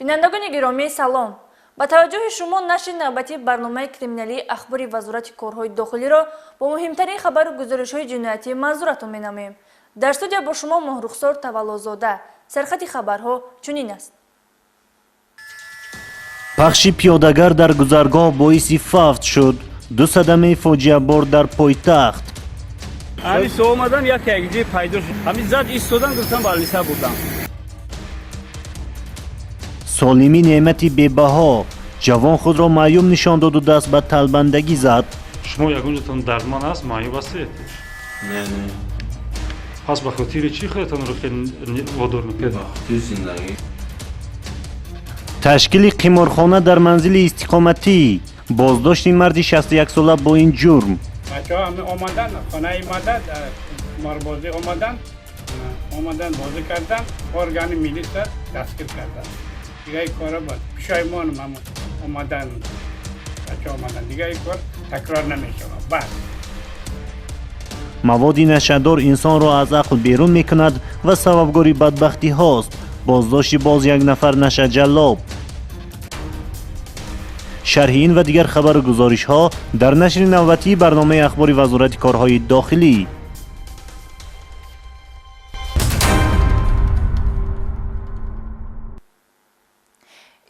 Бинандагони гиромӣ, салом. Ба таваҷҷӯҳи шумо нашри навбатии барномаи криминалии Ахбори Вазорати корҳои дохилиро бо муҳимтарин хабару гузоришҳои ҷиноятӣ манзуратон менамоем. Дар студия бо шумо Моҳрухсор Таваллозода. Сархати хабарҳо чунин аст. Пахши пиёдагар дар гузаргоҳ боиси фавт шуд. Ду садамаи фоҷиабор дар пойтахт. Ҳамин со омадан, як якҷи пайдо шуд, ҳамин зад, истодан, гуфтам, балниса бурдам. Солимӣ неъмати бебаҳо. Ҷавон худро маъюб нишон доду даст ба талбандагӣ зад. Шумо ягонҷотон дардманд аст, маъюб ҳастед? Не, не. Пас ба хотири чӣ худатонро хеле водор мекунед? Ба хотири зиндагӣ. Ташкили қиморхона дар манзили истиқоматӣ. Боздошти марди 61сола бо ин ҷурм. Бачаҳо ҳама омадан, хонаи мадад, қуморбозӣ омадан, омадан, бозӣ кардан, органи милиса дастгир кардан. Дига ин кора боз пушаймонам. Ҳама омадан, бача омадан, дига ин кор такрор намешавад, бас. Маводи нашъадор инсонро аз ақл берун мекунад ва сабабгори бадбахтиҳост. Боздошти боз як нафар нашъаҷаллоб. Шарҳи ин ва дигар хабару гузоришҳо дар нашри навбатии барномаи Ахбори Вазорати корҳои дохилӣ.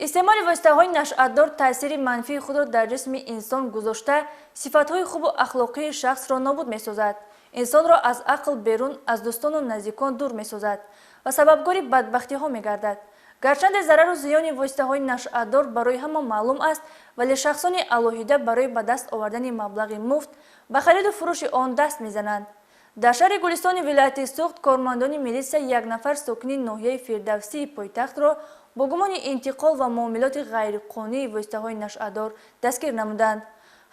Истеъмоли воситаҳои нашъадор таъсири манфии худро дар ҷисми инсон гузошта, сифатҳои хубу ахлоқии шахсро нобуд месозад, инсонро аз ақл берун, аз дӯстону наздикон дур месозад ва сабабгори бадбахтиҳо мегардад. Гарчанде зарару зиёни воситаҳои нашъадор барои ҳама маълум аст, вале шахсони алоҳида барои ба даст овардани маблағи муфт ба хариду фурӯши он даст мезананд. Дар шаҳри Гулистони вилояти Суғд кормандони милитсия як нафар сокини ноҳияи Фирдавсии пойтахтро бо гумони интиқол ва муомилоти ғайриқонунии воситаҳои нашъадор дастгир намуданд.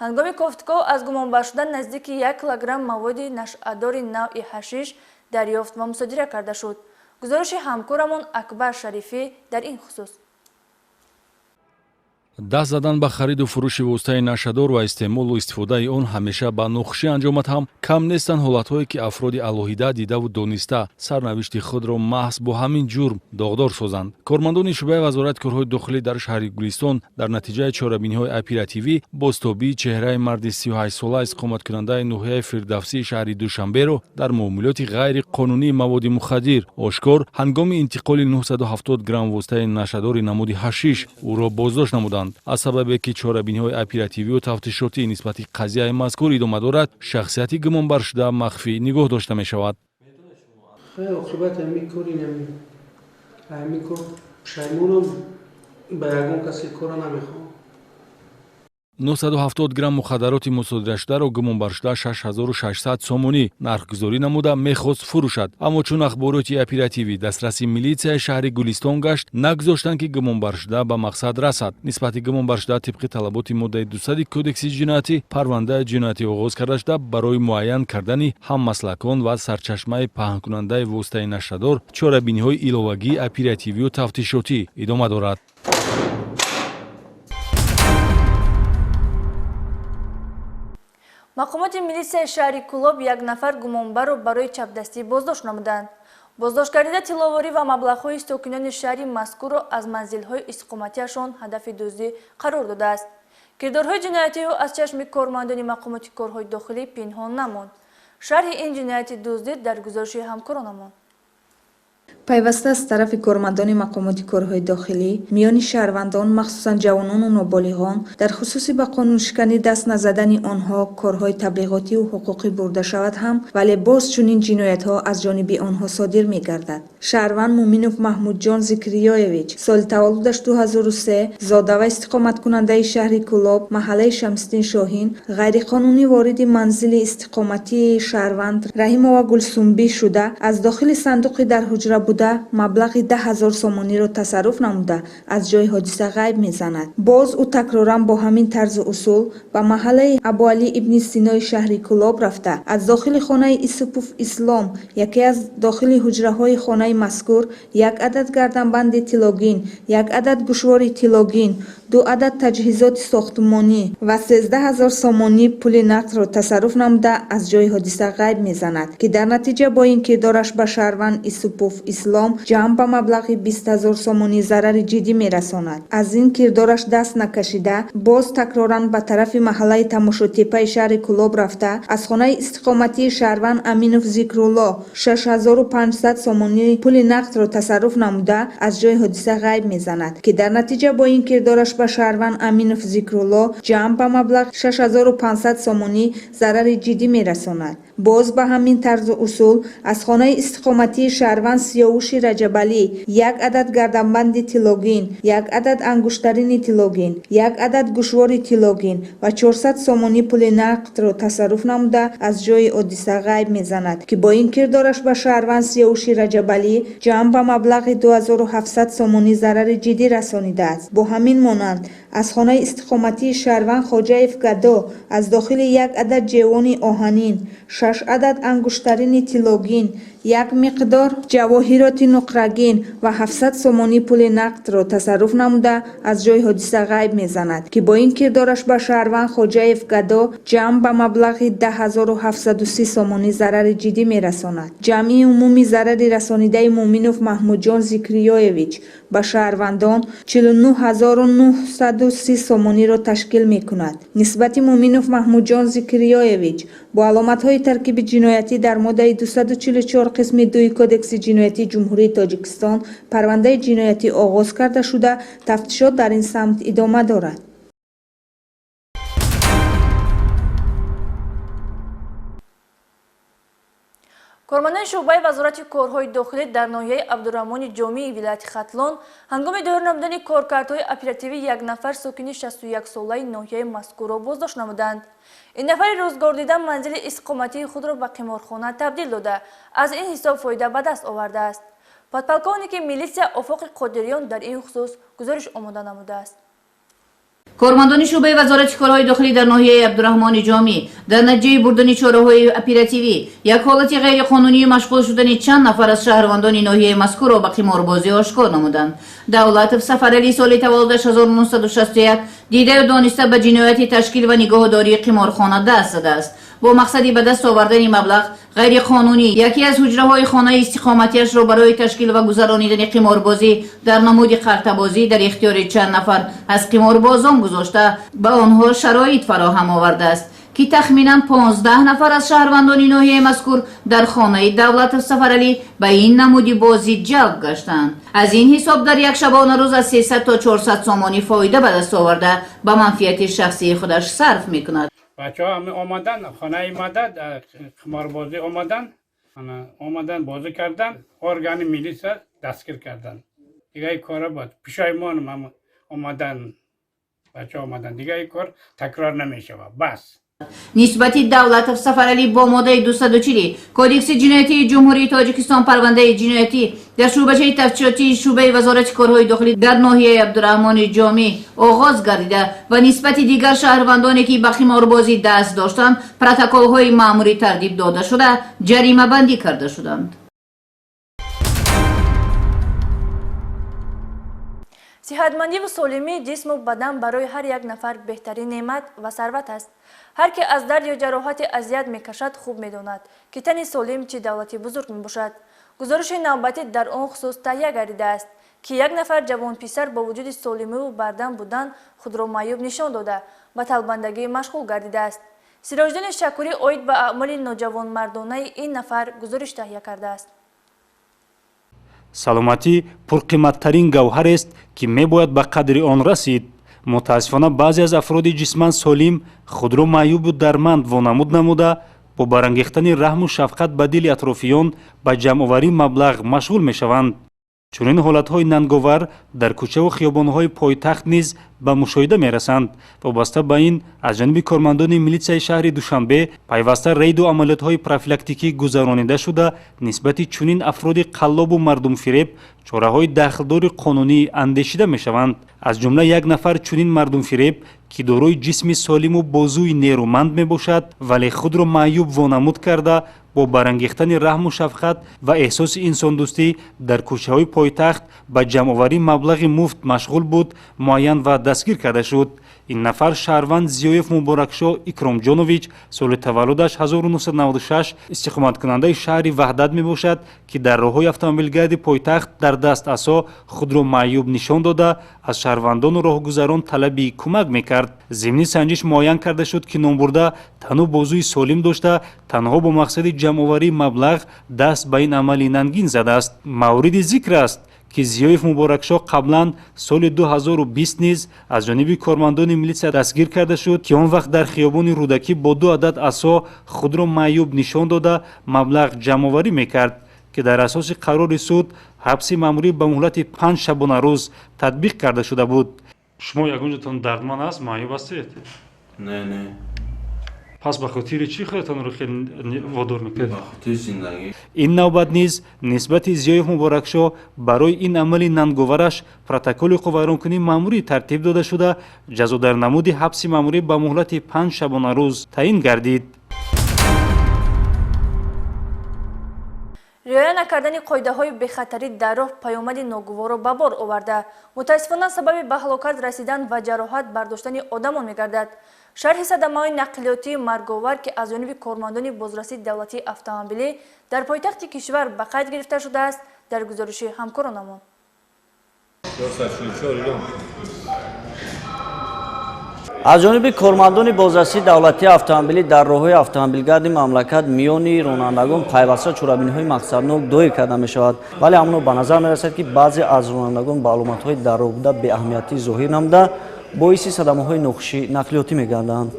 Ҳангоми кофтуков аз гумонбаршуда наздики 1 килограмм маводи нашъадори навъи ҳашиш дарёфт ва мусодира карда шуд. Гузориши ҳамкорамон Акбар Шарифӣ дар ин хусус. Даст задан ба хариду фурӯши воситаи нашъадор ва истеъмолу истифодаи он ҳамеша ба нохушӣ анҷомад ҳам, кам нестанд ҳолатҳое, ки афроди алоҳида дидаву дониста сарнавишти худро маҳз бо ҳамин ҷурм доғдор созанд. Кормандони шӯъбаи Вазорати корҳои дохилӣ дар шаҳри Гулистон дар натиҷаи чорабиниҳои оперативӣ бозтобии чеҳраи марди 38сола, истиқоматкунандаи ноҳияи Фирдавсии шаҳри Душанберо дар муомилоти ғайриқонунии маводи мухаддир ошкор, ҳангоми интиқоли 970 грамм воситаи нашъадори намуди ҳашиш ӯро боздошт намуданд. Аз сабабе ки чорабиниҳои оперативию тафтишотӣ нисбати қазияи мазкур идома дорад, шахсияти гумонбаршуда махфӣ нигоҳ дошта мешавад. Оқибати ҳамин кор, ҳамин кор пушаймонам, ба ягон касе кора намехоҳам. 970 грамм мухаддароти мусодирашударо гумонбаршуда 6600 сомонӣ нархгузорӣ намуда мехост фурӯшад, аммо чун ахбороти оперативӣ дастраси милитсияи шаҳри Гулистон гашт, нагузоштанд, ки гумонбаршуда ба мақсад расад. Нисбати гумонбаршуда тибқи талаботи моддаи 200 Кодекси ҷиноятӣ парвандаи ҷиноятӣ оғоз карда шуда, барои муайян кардани ҳаммаслакон ва сарчашмаи паҳнкунандаи воситаи нашъадор чорабиниҳои иловагии оперативию тафтишотӣ идома дорад. Мақомоти милитсияи шаҳри Кӯлоб як нафар гумонбарро барои чапдастӣ боздошт намуданд. Боздоштгардида тилловорӣ ва маблағҳои сокинони шаҳри мазкурро аз манзилҳои истиқоматиашон ҳадафи дуздӣ қарор додааст. Кирдорҳои ҷиноятии ӯ аз чашми кормандони мақомоти корҳои дохилӣ пинҳон намонд. Шарҳи ин ҷинояти дуздӣ дар гузориши ҳамкоронамон. Пайваста аз тарафи кормандони мақомоти корҳои дохилӣ миёни шаҳрвандон, махсусан ҷавонону ноболиғон, дар хусуси ба қонуншиканӣ даст назадани онҳо корҳои таблиғотиву ҳуқуқӣ бурда шавад ҳам, вале боз чунин ҷиноятҳо аз ҷониби онҳо содир мегардад. Шаҳрванд Муминов Маҳмудҷон Зикриёевич, соли таваллудаш 2003, зода ва истиқоматкунандаи шаҳри Кӯлоб, маҳаллаи Шамсиддин Шоҳин, ғайриқонунӣ вориди манзили истиқоматии шаҳрванд Раҳимова Гулсумбӣ шуда, аз дохили сандуқи дар ҳуҷра буда маблағи 10 000 сомониро тасарруф намуда, аз ҷои ҳодиса ғайб мезанад. Боз ӯ такроран бо ҳамин тарзу усул ба маҳаллаи Абуалӣ ибни Синои шаҳри Кӯлоб рафта, аз дохили хонаи Исупов Ислом, яке аз дохили ҳуҷраҳои хонаи мазкур, як адад гарданбанди тиллогин, як адад гӯшвори тиллогин, ду адад таҷҳизоти сохтмонӣ ва 13 000 сомонӣ пули нақдро тасарруф намуда, аз ҷои ҳодиса ғайб мезанад, ки дар натиҷа бо ин кирдораш ба шаҳрванд Исупов Ислом ҷамъ ба маблағи 20 000 сомонӣ зарари ҷиддӣ мерасонад. Аз ин кирдораш даст накашида, боз такроран ба тарафи маҳаллаи Тамошотепаи шаҳри Кӯлоб рафта, аз хонаи истиқоматии шаҳрванд Аминов Зикрулло 6500 сомонӣ пули нақдро тасарруф намуда, аз ҷои ҳодиса ғайб мезанад, ки дар натиҷа бо ин кирдораш ба шаҳрванд Аминов Зикрулло ҷамъ ба маблағ 6500 сомонӣ зарари ҷиддӣ мерасонад. Боз ба ҳамин тарзу усул аз хонаи истиқоматии шаҳрванд Сиёвуши Раҷабалӣ як адад гарданбанди тиллогин, як адад ангуштарини тиллогин, як адад гӯшвори тиллогин ва 400 сомонӣ пули нақдро тасарруф намуда, аз ҷои ҳодиса ғайб мезанад, ки бо ин кирдораш ба шаҳрванд Сиёвуши Раҷабалӣ ҷамъ ба маблағи 2700 сомонӣ зарари ҷиддӣ расонидааст. Бо ҳамин монанд аз хонаи истиқоматии шаҳрванд Хоҷаев Гадо аз дохили як адад ҷевони оҳанин, 6 адад ангуштарини тиллогин, як миқдор ҷавоҳироти нуқрагин ва 700 сомонӣ пули нақдро тасарруф намуда, аз ҷои ҳодиса ғайб мезанад, ки бо ин кирдораш ба шаҳрванд Хоҷаев Гадо ҷамъ ба маблағи 10730 сомонӣ зарари ҷиддӣ мерасонад. Ҷамъи умумии зарари расонидаи Муъминов Маҳмудҷон Зикриёевич ба шаҳрвандон 49930 сомониро ташкил мекунад. Нисбати Муъминов Маҳмудҷон Зикриёевич бо аломатҳои таркиби ҷиноятӣ дар моддаи 244 қисми 2 Кодекси ҷиноятии Ҷумҳурии Тоҷикистон парвандаи ҷиноятӣ оғоз карда шуда, тафтишот дар ин самт идома дорад. Кормандони шӯъбаи Вазорати корҳои дохилӣ дар ноҳияи Абдурраҳмони Ҷомии вилояти Хатлон ҳангоми доир намудани коркардҳои оперативӣ як нафар сокини 61-солаи ноҳияи мазкурро боздошт намуданд. Ин нафари рӯзгордида манзили истиқоматии худро ба қиморхона табдил дода, аз ин ҳисоб фоида ба даст овардааст. Подполковники милитсия Офоқи Қодириён дар ин хусус гузориш омода намудааст. Кормандони шӯъбаи Вазорати корҳои дохилӣ дар ноҳияи Абдурраҳмони Ҷомӣ дар натиҷаи бурдани чораҳои оперативӣ як ҳолати ғайриқонунии машғул шудани чанд нафар аз шаҳрвандони ноҳияи мазкурро ба қиморбозӣ ошкор намуданд. Давлатов Сафаралӣ соли таваллудаш 1961 дидаю дониста ба ҷинояти ташкил ва нигоҳдории қиморхона даст задааст. Бо мақсади ба даст овардани маблағ ғайриқонунӣ яке аз ҳуҷраҳои хонаи истиқоматиашро барои ташкил ва гузаронидани қиморбозӣ дар намуди қартабозӣ дар ихтиёри чанд нафар аз қиморбозон гузошта, ба онҳо шароит фароҳам овардааст, ки тахминан 15 нафар аз шаҳрвандони ноҳияи мазкур дар хонаи Давлатов Сафаралӣ ба ин намуди бозӣ ҷалб гаштанд. Аз ин ҳисоб дар як шабонарӯз аз 300 то 400 сомонӣ фоида ба даст оварда, ба манфиати шахсии худаш сарф мекунад. Бачаҳо омадан, хонаи мада қиморбозӣ омадан, омадан бозӣ кардан, органи милитсия дастгир кардан. Дига кора буд, пушаймонам. Омадан бачаҳо омадан, дига ин кор такрор намешавад, бас. Нисбати Давлатов Сафаралӣ бо моддаи 240 Кодекси ҷиноятии Ҷумҳурии Тоҷикистон парвандаи ҷиноятӣ дар шӯъбачаи тафтишотии шӯъбаи Вазорати корҳои дохилӣ дар ноҳияи Абдурраҳмони Ҷомӣ оғоз гардида ва нисбати дигар шаҳрвандоне, ки ба қиморбозӣ даст доштанд, протоколҳои маъмурӣ тартиб дода шуда, ҷаримабандӣ карда шуданд. Сиҳатмандиву солимии ҷисму бадан барои ҳар як нафар беҳтарин неъмат ва сарват аст. Ҳар ки аз дард ё ҷароҳати азият мекашад, хуб медонад, ки тани солим чӣ давлати бузург мебошад. Гузориши навбатӣ дар он хусус таҳия гардидааст, ки як нафар ҷавонписар бо вуҷуди солимиву бардам будан худро маъюб нишон дода, ба талбандагӣ машғул гардидааст. Сироҷиддини Шакурӣ оид ба аъмоли ноҷавонмардонаи ин нафар гузориш таҳия кардааст. Саломатӣ пурқиматтарин гавҳарест, ки мебояд ба қадри он расид. Мутаассифона, баъзе аз афроди ҷисман солим худро маъюбу дарманд вонамуд намуда, бо барангехтани раҳму шафқат ба дили атрофиён ба ҷамъоварии маблағ машғул мешаванд. Чунин ҳолатҳои нанговар дар кӯчаву хиёбонҳои пойтахт низ ба мушоҳида мерасанд. Вобаста ба ин, аз ҷониби кормандони милитсияи шаҳри Душанбе пайваста рейду амалиётҳои профилактикӣ гузаронида шуда, нисбати чунин афроди қаллобу мардумфиреб чораҳои дахлдори қонунӣ андешида мешаванд. Аз ҷумла як нафар чунин мардумфиреб, ки дорои ҷисми солиму бозуи нерӯманд мебошад, вале худро маъюб вонамуд карда, бо барангехтани раҳму шафқат ва эҳсоси инсондӯстӣ дар кӯчаҳои пойтахт ба ҷамъоварии маблағи муфт машғул буд, муайян ва дастгир карда шуд. Ин нафар шаҳрванд Зиёев Муборакшоҳ Икромҷонович, соли таваллудаш 1996, истиқоматкунандаи шаҳри Ваҳдат мебошад, ки дар роҳҳои автомобилгарди пойтахт дар даст асо худро маъюб нишон дода, аз шаҳрвандону роҳгузарон талаби кӯмак мекард. Зимни санҷиш муайян карда шуд, ки номбурда тану бозуи солим дошта, танҳо бо мақсади ҷамъоварии маблағ даст ба ин амали нангин задааст. Мавриди зикр аст, ки Зиёев Муборакшоҳ қаблан соли 2020 низ аз ҷониби кормандони милитсия дастгир карда шуд, ки он вақт дар хиёбони Рӯдакӣ бо ду адад асо худро маъюб нишон дода, маблағ ҷамъоварӣ мекард, ки дар асоси қарори суд ҳабси маъмурӣ ба муҳлати 5 шабонарӯз татбиқ карда шуда буд. Шумо ягон ҷотон дардманд аст, маъюб ҳастед? Не, не. Пас ба хотири чӣ худатонро хеле водор мекунед? Ба хотири зиндагӣ. Ин навбат низ нисбати Зиёев Муборакшоҳ барои ин амали нанговараш протоколи ҳуқуқвайронкунии маъмурӣ тартиб дода шуда, ҷазо дар намуди ҳабси маъмурӣ ба муҳлати 5 шабонарӯз таъин гардид. Риоя накардани қоидаҳои бехатарӣ дар роҳ паёмади ногуворро ба бор оварда, мутаассифона сабаби ба ҳалокат расидан ва ҷароҳат бардоштани одамон мегардад. Шарҳи садамаҳои нақлиётии марговар, ки аз ҷониби кормандони бозрасии давлатии автомобилӣ дар пойтахти кишвар ба қайд гирифта шудааст, дар гузориши ҳамкоронамон. Аз ҷониби кормандони бозрасии давлатии автомобилӣ дар роҳҳои автомобилгарди мамлакат миёни ронандагон пайваста чорабиниҳои мақсаднок доир карда мешавад, вале ҳамоно ба назар мерасад, ки баъзе аз ронандагон ба аломатҳои дар роҳ буда беаҳамиятӣ зоҳир намуда, боиси садамаҳои нохуши нақлиётӣ мегарданд.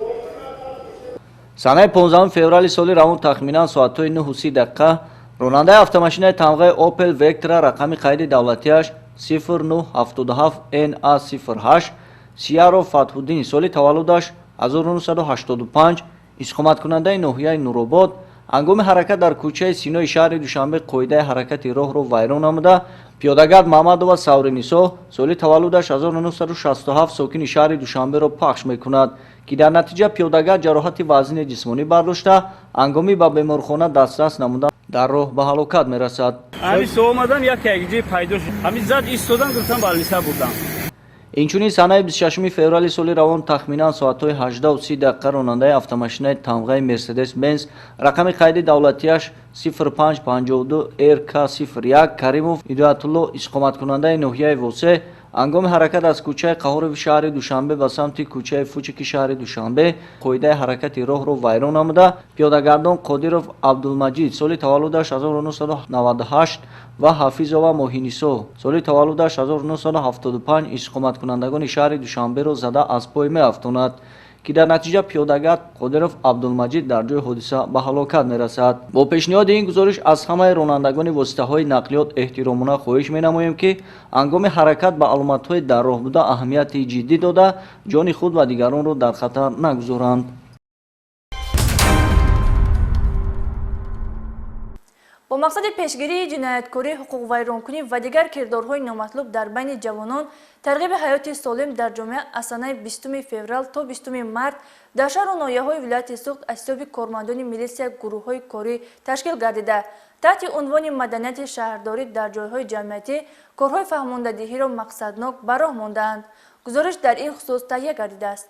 Санаи 15 феврали соли равон тахминан соатҳои 9:30 дақиқа ронандаи автомошинаи тамғаи Opel Vectra рақами қайди давлатиаш 0977 NA08 Сияров Фатҳуддин, соли таваллудаш 1985, истиқоматкунандаи ноҳияи Нуробод, ҳангоми ҳаракат дар кӯчаи Синои шаҳри Душанбе қоидаи ҳаракати роҳро вайрон намуда, пиёдагард Маҳмадова Савринисо, соли таваллудаш 1967, сокини шаҳри Душанберо пахш мекунад, ки дар натиҷа пиёдагард ҷароҳати вазини ҷисмонӣ бардошта, ҳангоми ба беморхона дастрас намудан дар роҳ ба ҳалокат мерасад. Ҳамин омадан як якҷе пайдо шуд, ҳамин зад истодан, гуфтам ба алиса бурдам. Инчунин санаи 26 феврали соли равон тахминан соатҳои 18:30 дақиқа ронандаи автомошинаи тамғаи Мерседес-Бенз рақами қайди давлатиаш 0552 RK01 Каримов Ҳидоятулло, истиқоматкунандаи ноҳияи Восе, ҳангоми ҳаракат аз кӯчаи Қаҳорови шаҳри Душанбе ба самти кӯчаи Фучики шаҳри Душанбе қоидаи ҳаракати роҳро вайрон намуда, пиёдагардон Қодиров Абдулмаҷид, соли таваллудаш 1998, ва Ҳафизова Моҳинисо, соли таваллудаш 1975, истиқоматкунандагони шаҳри Душанберо зада аз пой меафтонад, ки дар натиҷа пиёдагард Қодиров Абдулмаҷид дар ҷои ҳодиса ба ҳалокат мерасад. Бо пешниҳоди ин гузориш аз ҳамаи ронандагони воситаҳои нақлиёт эҳтиромона хоҳиш менамоем, ки ҳангоми ҳаракат ба аломатҳои дар роҳ буда аҳамияти ҷиддӣ дода, ҷони худ ва дигаронро дар хатар нагузоранд. Бо мақсади пешгирии ҷинояткорӣ, ҳуқуқвайронкунӣ ва дигар кирдорҳои номатлуб дар байни ҷавонон, тарғиби ҳаёти солим дар ҷомеа аз санаи 20 феврал то 20 март дар шаҳру ноҳияҳои вилояти Суғд аз ҳисоби кормандони милитсия гурӯҳҳои корӣ ташкил гардида, таҳти унвони маданияти шаҳрдорӣ дар ҷойҳои ҷамъиятӣ корҳои фаҳмондадиҳиро мақсаднок ба роҳ мондаанд. Гузориш дар ин хусус таҳия гардидааст.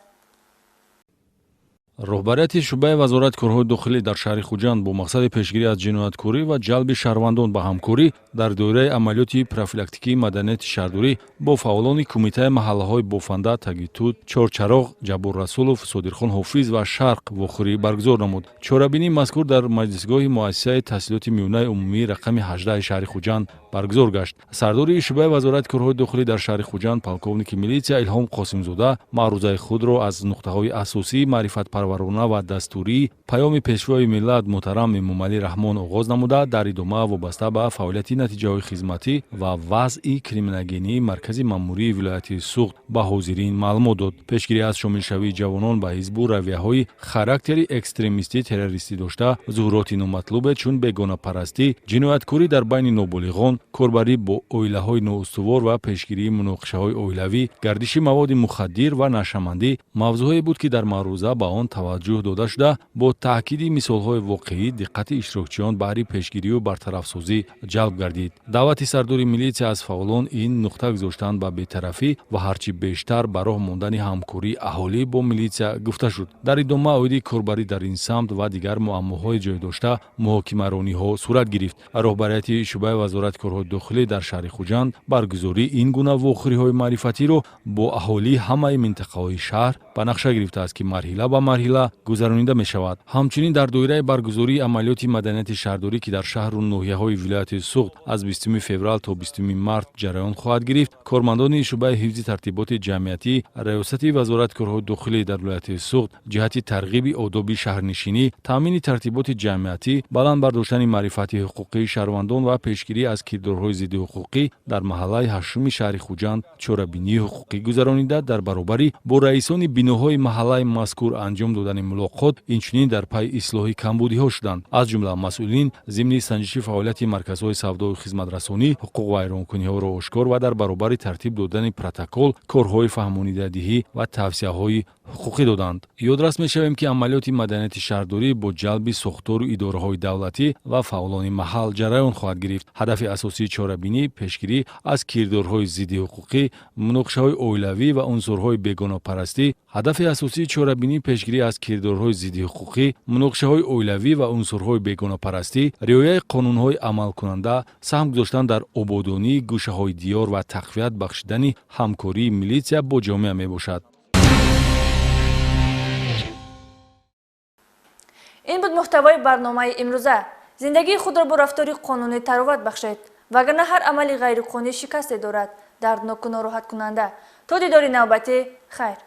Роҳбарияти шӯъбаи вазорати корҳои дохилӣ дар шаҳри Хуҷанд бо мақсади пешгирӣ аз ҷинояткорӣ ва ҷалби шаҳрвандон ба ҳамкорӣ дар доираи амалиёти профилактикии маданияти шаҳрдорӣ бо фаъолони кумитаи маҳаллаҳои Бофанда, Тагитуд, Чорчароғ, Ҷаббор Расулов, Содирхон Ҳофиз ва Шарқ вохӯрӣ баргузор намуд. Чорабинии мазкур дар маҷлисгоҳи муассисаи таҳсилоти миёнаи умумии рақами 18 шаҳри Хуҷанд баргузор гашт. Сардори шӯъбаи вазорати корҳои дохилӣ дар шаҳри Хуҷанд полковники милитсия Илҳом Қосимзода маърузаи худро аз нуқтаҳои асосии маърифатпарварона ва дастурии паёми Пешвои миллат муҳтарам Эмомалӣ Раҳмон оғоз намуда, дар идома вобаста ба фаъолияти натиҷаҳои хизматӣ ва вазъи криминогении маркази маъмурии вилояти Суғд ба ҳозирин маълумот дод. Пешгирӣ аз шомилшавии ҷавонон ба ҳизбу равияҳои характери экстремистӣ террористӣ дошта, зуҳуроти номатлубе чун бегонапарастӣ, ҷинояткорӣ дар байни ноболиғон, корбарӣ бо оилаҳои ноустувор ва пешгирии муноқишаҳои оилавӣ, гардиши маводи мухаддир ва нашъамандӣ мавзӯъҳое буд, ки дар маъруза ба он таваҷҷӯҳ дода шуда, бо таъкиди мисолҳои воқеӣ диққати иштирокчиён баҳри пешгирию бартарафсозӣ ҷалб гардид. Даъвати сардори милитсия аз фаъолон ин нуқта гузоштан ба бетарафӣ ва ҳарчи бештар ба роҳ мондани ҳамкории аҳолӣ бо милитсия гуфта шуд. Дар идома оиди корбарӣ дар ин самт ва дигар муаммоҳои ҷой дошта муҳокимарониҳо сурат гирифт. Роҳбарияти шӯъбаи Вазорати корҳои дохилӣ дар шаҳри Хуҷанд баргузории ин гуна вохӯриҳои маърифатиро бо аҳолии ҳамаи минтақаҳои шаҳр ба нақша гирифтааст, ки марҳила ба марҳила гузаронида мешавад. Ҳамчунин дар доираи баргузории амалиёти маданияти шаҳрдорӣ, ки дар шаҳру ноҳияҳои вилояти Суғд аз 20 феврал то 20 март ҷараён хоҳад гирифт, кормандони шӯъбаи ҳифзи тартиботи ҷамъиятӣ Раёсати Вазорати корҳои дохилӣ дар вилояти Суғд ҷиҳати тарғиби одоби шаҳрнишинӣ, таъмини тартиботи ҷамъиятӣ, баланд бардоштани маърифати ҳуқуқии шаҳрвандон ва пешгирӣ аз кирдорҳои зиддиҳуқуқӣ дар маҳаллаи ҳаштуми шаҳри Хуҷанд чорабинии ҳуқуқӣ гузаронида, дар баробари бо раисони биноҳои маҳаллаи мазкур анҷом додани мулоқот, инчунин дар пайи ислоҳи камбудиҳо шуданд. Аз ҷумла масъулин зимни санҷиши фаъолияти марказҳои савдою хизматрасонӣ ҳуқуқвайронкуниҳоро ошкор ва дар баробари тартиб додани протокол корҳои фаҳмонидадиҳӣ ва тавсияҳои ҳуқуқӣ доданд. Ёдрас мешавем, ки амалиёти маданияти шаҳрдорӣ бо ҷалби сохтору идораҳои давлатӣ ва фаъолони маҳал ҷараён хоҳад гирифт. Ҳадафи асосии чорабинӣ пешгирӣ аз кирдорҳои зиддиҳуқуқӣ, муноқишаҳои оилавӣ ва унсурҳои бегонапарастӣ. Ҳадафи асосии чорабинӣ пешгирӣ аз кирдорҳои зиддиҳуқуқӣ, муноқишаҳои оилавӣ ва унсурҳои бегонапарастӣ, риояи қонунҳои амалкунанда, саҳм гузоштан дар ободонии гӯшаҳои диёр ва тақвият бахшидани ҳамкории милитсия бо ҷомеа мебошад. Ин буд муҳтавои барномаи имрӯза. Зиндагии худро бо рафтори қонунӣ тароват бахшед, вагарна ҳар амали ғайриқонунӣ шикасте дорад, дардноку нороҳаткунанда. То дидори навбатӣ, хайр.